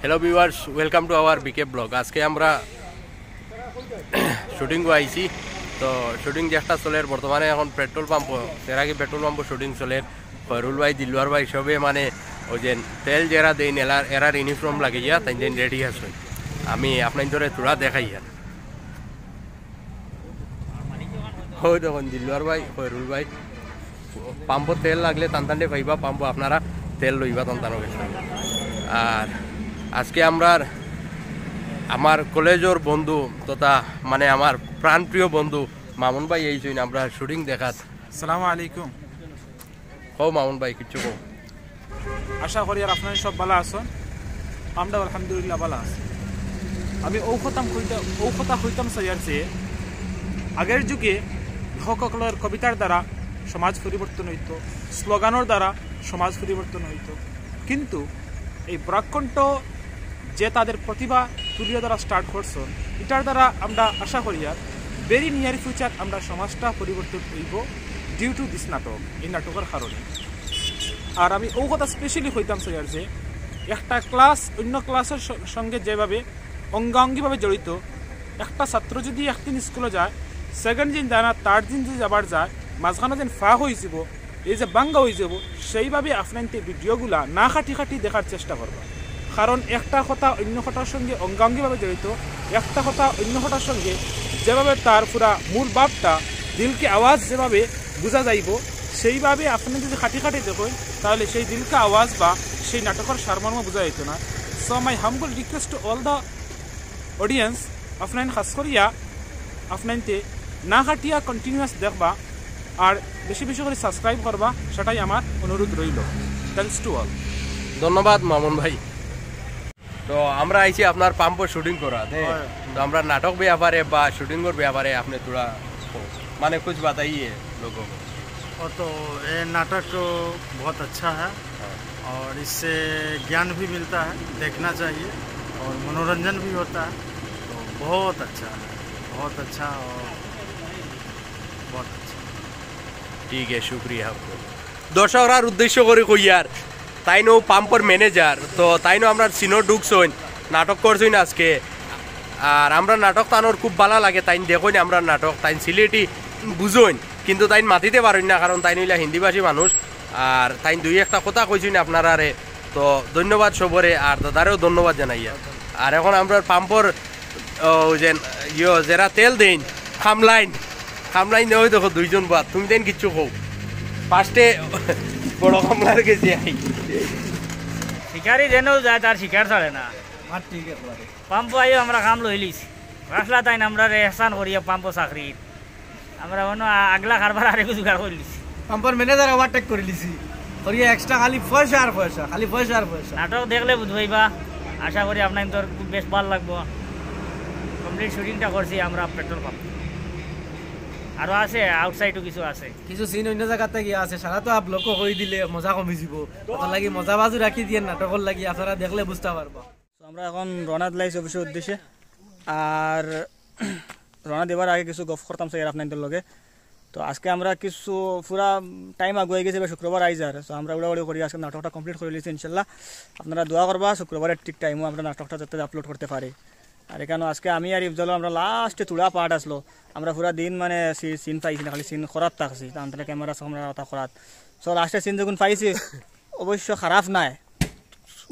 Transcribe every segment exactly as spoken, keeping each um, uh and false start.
Hello viewers, welcome to our বিকে ব্লগ। আজকে আমরা শুটিং আইছি। তো শুটিং যেটা চলের বর্তমানে, এখন পেট্রোল পাম্প, সেরাকি পেট্রোল পাম্প শুটিং চলের। খয়রুল ভাই, দিলওয়ার ভাই সবে মানে ওই যে তেল যেরা দেইন, এলার এরার ইউনিফর্ম লাগিয়া তাইন যেন রেডি আছইন। আমি আপনাইনতরে থুড়া দেখাইয়ার। ওই দেখইন দিলওয়ার ভাই, খয়রুল ভাই, পাম্পো তেল লাগলে তান তানরে কইবা, পাম্পো আপনারা তেল লইবা তান তানর গেছে। আর আজকে আমরার, আমার কলেজর বন্ধু তথা মানে আমার প্রাণপ্রিয় বন্ধু মামুন ভাই আইছইন আমরার শুটিং দেখাত। আসসালামু আলাইকুম। কও মামুন ভাই, কিচ্ছু কও। আশা করি আর আপনারা সব ভালা আছইন, আমরা আলহামদুলিল্লাহ ভালা আছি। আমি ও কথা কইতাম, ও কথা কইতাম চাইয়ার যে আগের যুগে লেখক অকলর কবিতার দ্বারা সমাজ পরিবর্তন অইতো, স্লোগানর দ্বারা সমাজ পরিবর্তন অইতো, কিন্তু এই ব্রাককণ্ঠ যে তাদের প্রতিভা তুলিয়া ধরা স্টার্ট করছইন, ইটার দ্বারা আমরা আশা করিয়ার ভেরি নিয়ার ফিউচার আমরা সমাজটা পরিবর্তন অইবো ডিউ টু দিস নাটক, এই নাটকর কারণে। আর আমি ও কথা স্পেশালি কইতাম চাইয়ার যে একটা ক্লাস অন্য ক্লাসর স-, সঙ্গে যেভাবে অঙ্গাঙ্গিভাবে জড়িত, একটা ছাত্র যদি একদিন স্কুলো যায়, সেকেন্ড দিন যায় না, থার্ড দিন যদি আবার যায়, মাঝখানো যেন ফাঁক অইযিবো, এই যে ভাঙ্গা অইযিবো, সেইভাবে আপনাইন্তে ভিডিওগুলা না কাটি কাটি দেখার চেষ্টা করবা। কারণ একটা কথা অন্য কথার সঙ্গে অঙ্গাঙ্গিভাবে জড়িত, একটা কথা অন্য কথার সঙ্গে যেভাবে তার পুরা মূল ভাবটা দিলকে আওয়াজ যেভাবে বুঝা যাইবো, সেইভাবে আপনি যদি কাটি কাটি দেখইন, তাহলে সেই দিলকে আওয়াজ বা সেই নাটকর সারমর্ম বুঝা যাইতো না। So my humble request to all the audience, আপনাইন খাস করিয়া আপনাইন্তে না কাটিয়া কন্টিনিউয়াস দেখবা আর বেশি বেশি করি সাবস্ক্রাইব করবা, সেটাই আমার অনুরোধ রইলো। Thanks to all. ধন্যবাদ মামুন ভাই। তো আমরা আইছি আপনার পাম্পো শুটিং করাত, হ্যাঁ। হয়। তো আমরা নাটক ব্যাপারে বা শুটিংর ব্যাপারে আপনি থুড়া মানে কুছ বাতাইয়ে লোগো কো। ও তো, এ নাটক তো বহুত আচ্ছা হ্যাঁ। হ্যাঁ। और इससे ज्ञान भी मिलता है, देखना चाहिए और मनोरंजन भी होता है। तो बहुत अच्छा है, बहुत अच्छा और बहुत अच्छा। ঠিক আছে, শুক্রিয়া। দর্শকরার উদ্দেশ্য করি কইয়ার, তাইনও পাম্পর ম্যানেজার, তো তাইনও আমরার সিনো ঢুকছইন, নাটক করছইন আজকে। আর আমরার নাটক তানর খুব ভালা লাগে, তাইন দেখইন আমরার নাটক, তাইন সিলেটি বুঝইন, কিন্তু তাইন মাতিতে পারইন না, কারণ তাইন অইলা হিন্দিভাষী মানুষ। আর তাইন দুই একটা কথা কইছইন আপনারারে, তো ধন্যবাদ সবরে, আর দাদারেও ধন্যবাদ জানাইয়া। আর এখন আমরার পাম্পর, ও, ওই যে, ইয়ো, যেরা তেল দেইন, কামলাইন, কামলাইন, ওই দেখো দুইজন বাদ, তুমি দেন কিচ্ছু কও। ফার্স্টে বড় কামলার গেছে আই। শিকারি যেনও যায়, তার শিকার ছাড়ে না। মাত ঠিক একবারে। পাম্পো আইও আমরা কাম লইলিছি। রাসলা তাইন আমরারে এহসান করিয়া পাম্পো চাকরি। আমরা অনো আ-, আগলা কারবার আরেকু জোগাড় করিলিছি। পাম্পর ম্যানেজার ওভারটেক করিলিছি। করিয়া এক্সট্রা খালি পয়সা আর পয়সা, খালি পয়সা আর পয়সা। নাটক দেখলে বুঝবাইবা। আশা করি আপনাইনতর খুব বেশ ভালা লাগবো। কমপ্লিট শুটিংটা করছি আমরা পেট্রোল পাম্প। আরো আছে, আউটসাইডও কিছু আছে। কিছু সিন অন্য জাগাত গিয়া আছে, সারা তো আপ লোক কই দিলে মজা কমি যিবো। অতার লাগি মজা বাজু রাখি দিয়া নাটকর লাগি আপনারা দেখলে বুঝতা পারবা। তো আমরা এখন রওনা দিলাইছি অফিসর উদ্দেশ্যে। আর রওনা দিবার আগে কিছু গফ করতাম চাইয়ার আপনাইনতর লগে। তো আজকে আমরা কিছু পুরা টাইম আগুয়াই গেছে, এবার শুক্রবার আইজ আর। তো আমরা উড়াউড়ি করি আজকে নাটকটা কমপ্লিট করিলিছি ইনশাল্লাহ। আপনারা দোয়া করবা শুক্রবারের ঠিক টাইমও আমরা নাটকটা যাতে আপলোড করতে পারি। আর এখানো আজকে আমি আর ইফজল আমরা লাস্টে থুড়া পার্ট আছলো। আমরা পুরা দিন মানে সি-, সিন পাইছি না, খালি সিন করাত থাকছি। তান তারা ক্যামেরা সামনে ওটা করাত। So লাস্টে সিন যখন পাইছি, অবশ্য খারাপ নায়,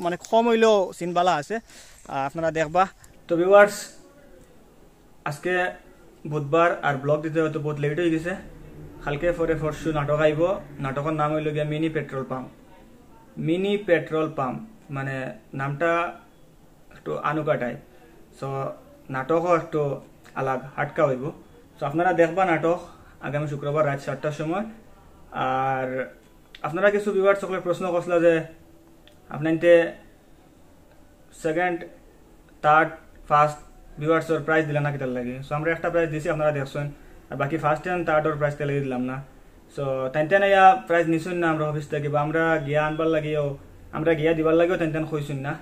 মানে কম অইলেও সিন ভালা আছে, আহ, আপনারা দেখবা। তো ভিউয়ার্স, আজকে বুধবার আর ব্লগ দিতে হয়তো বহুত লেট অই গেছে। কালকে পরে পরশু নাটক আইবো, নাটকর নাম অইলো গিয়া mini petrol pump. Mini petrol pump মানে নামটা একটু আনুকা টাইপ। So নাটকও একটু আলাগ হাটকা অইবো। So আপনারা দেখবা নাটক আগামী শুক্রবার রাইত সাতটার সময়। আর আপনারা কিছু ভিউয়ার্স সকলে প্রশ্ন করছিলা যে আপনাইনতে সেকেন্ড, থার্ড, ফার্স্ট ভিউয়ার্সর প্রাইজ দিলা না কিতার লাগি? So আমরা একটা প্রাইজ দিছি, আপনারা দেখছইন, আর বাকি ফার্স্ট এন্ড থার্ডর প্রাইজ কিতার লাগি দিলাম না? So তাইনতে না ইয়া প্রাইজ নিছইন না আমরা অফিস থাকি, বা আমরা গিয়া আনবার লাগিও, আমরা গিয়া দিবার লাগিও তাইনতে কইছইন না।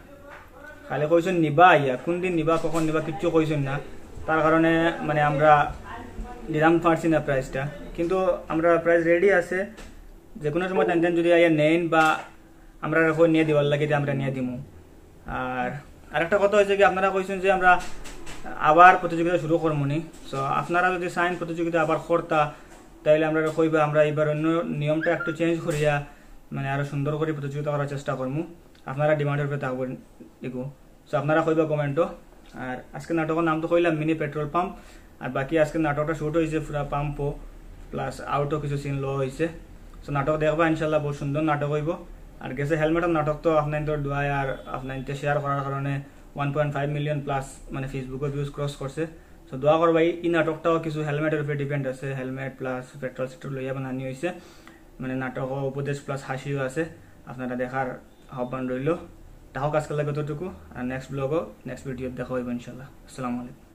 খালি কইছইন নিবা আইয়া, কোন দিন নিবা, কখন নিবা, কিচ্ছু কইছইন না। তার কারণে মানে আমরা দিলাম পারছি না প্রাইজটা, কিন্তু আমরা প্রাইজ রেডি আছে। যে কোনো সময় তাইনতে যদি আইয়া নেইন বা আমরা রাখো নিয়া দিবার লাগি, তে আমরা নিয়া দিমু। আর আর একটা কথা হয়েছে কি, আপনারা কইছেন যে আমরা আবার প্রতিযোগিতা শুরু করবো নি। তো আপনারা যদি চাইন প্রতিযোগিতা আবার করতা, তাইলে আমরা কইবা, আমরা এবার অন্য নিয়মটা একটু চেঞ্জ করিয়া, মানে, আরো সুন্দর করে প্রতিযোগিতা করার চেষ্টা করবো। আপনারা ডিমান্ডের উপরে থাকবো এগু। তো আপনারা কইবা কমেন্টও। আর আজকে নাটকের নাম তো কইলাম মিনি পেট্রোল পাম্প। আর বাকি আজকে নাটকটা শুট হয়েছে পুরা পাম্পও, প্লাস আউটও কিছু সিন লওয়া হয়েছে। তো নাটক দেখবা ইনশাল্লাহ, বহুত সুন্দর নাটক হইব। আর গেছে হেলমেটের নাটক তো আপনার তো দোয়ায় আর আপনার শেয়ার করার কারণে one point five million plus, মানে, ফেসবুকে ভিউজ ক্রস করছে। তো দোয়া করবা, এই নাটকটাও কিছু হেলমেটের উপরে ডিপেন্ড আছে, হেলমেট প্লাস পেট্রোল সেট্রোল লইয়া বানানি হয়েছে। মানে, নাটক উপদেশ প্লাস হাসিও আছে, আপনারা দেখার আহ্বান রইল। তাহলে আজকে লাগে অতটুকু, আর নেক্সট ব্লগও, নেক্সট ভিডিও দেখা হইব ইনশাল্লাহ। আসসালামু আলাইকুম।